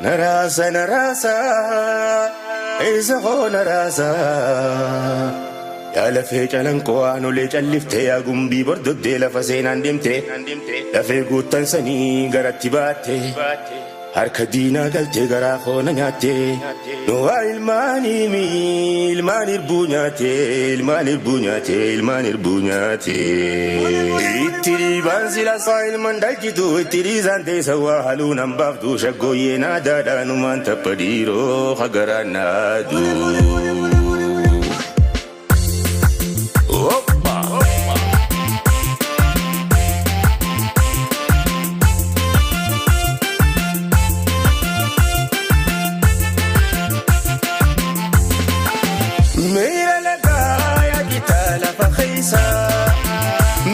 Naraasa naraasa eessa hoo naraasa yaa lafee calanqoo aanolee calliftee yaa gumbii bordoddee lafa seenaan deemte lafee guuttan sanii garatti baatte harka diinaa galtee garaa koona nyaatte nuwaa ilmaanii ilmaan irbuu nyaatte ilmaan irbuu nyaatte ilmaan irbuu nyaatte. Itti dhiibaan sila saa ilmaan dhalchitu itti dhiisaan teessa waa haluu nan baaftu shaggooyyee naadaadhaanumaan tapha dhiiroo hagaraan naadu. Meira lagaa yaa kitaa lafa keessa.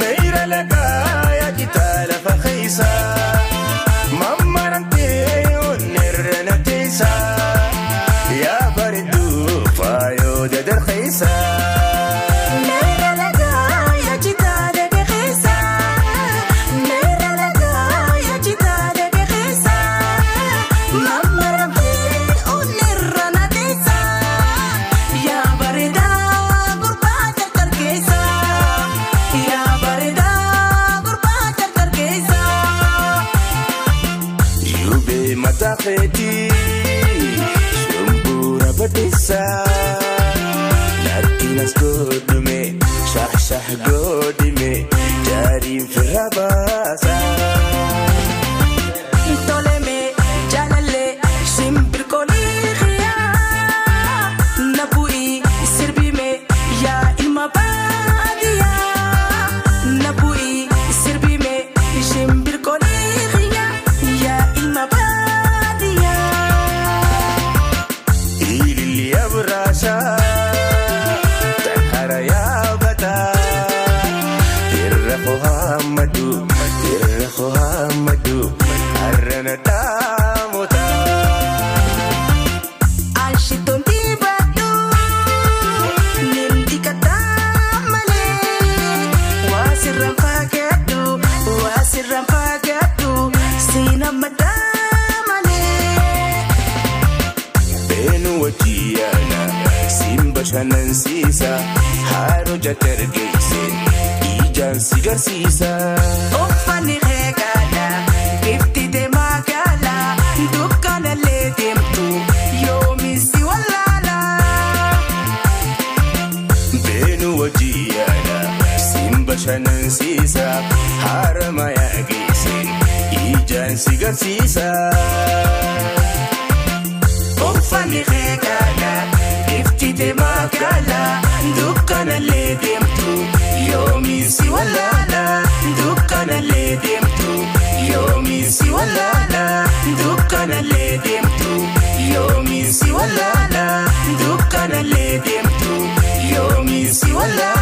Meira lagaa yaa kitaa lafa keessa. Mammaramtee onnirra na teessa. Yaa bareedduu faayoo dadarkeessa. Meera lagaa yaa citaa dhageessa. Meera lagaa yaa citaa dhageessa. Mammaramtee onnirra na teessa. Yaa bareedaa gurbaa tartarkeessa. Yaa bareedaa gurbaa tartarkeessa. Yubee mataa keetii shumbuura baddeessa. Natti nas godhume shah shah godhime jaariin firra baasa. Toleme jaalallee shimbirkoolii xiyaa na bu'ii sirbime yaa ilma baadiyyaa na bu'ii sirbime shimbirkoolii xiyaa yaa ilma baadiyyaa. Ililli abraasha tahara yaabata irra hohammadu irra hohammadu harrana dhaamota. Ashitoon dibadhu nimti kataa malee waa sirraan fagaadhu waa sirraan fagaadhu siina mataa malee. Beenu wajjiyaana siin bashannansiisa haaroo jatargeesseen ijaan si garsiisa. Uffanni reegaadha bifti deemaa gaala dukkanallee deemtu yoomissi wallaala. Beenu wajjiyaana siin bashannansiisa haara mayaa geesseen ijaan si garsiisa. Uffanni reegaadha bifti deemaa gaala dukkanallee deemtu yoomissi wallaala dukkanallee deemtu yoomissi wallaala dukkanallee deemtu yoomissi wallaala dukkanallee deemtu yoomissi wallaala.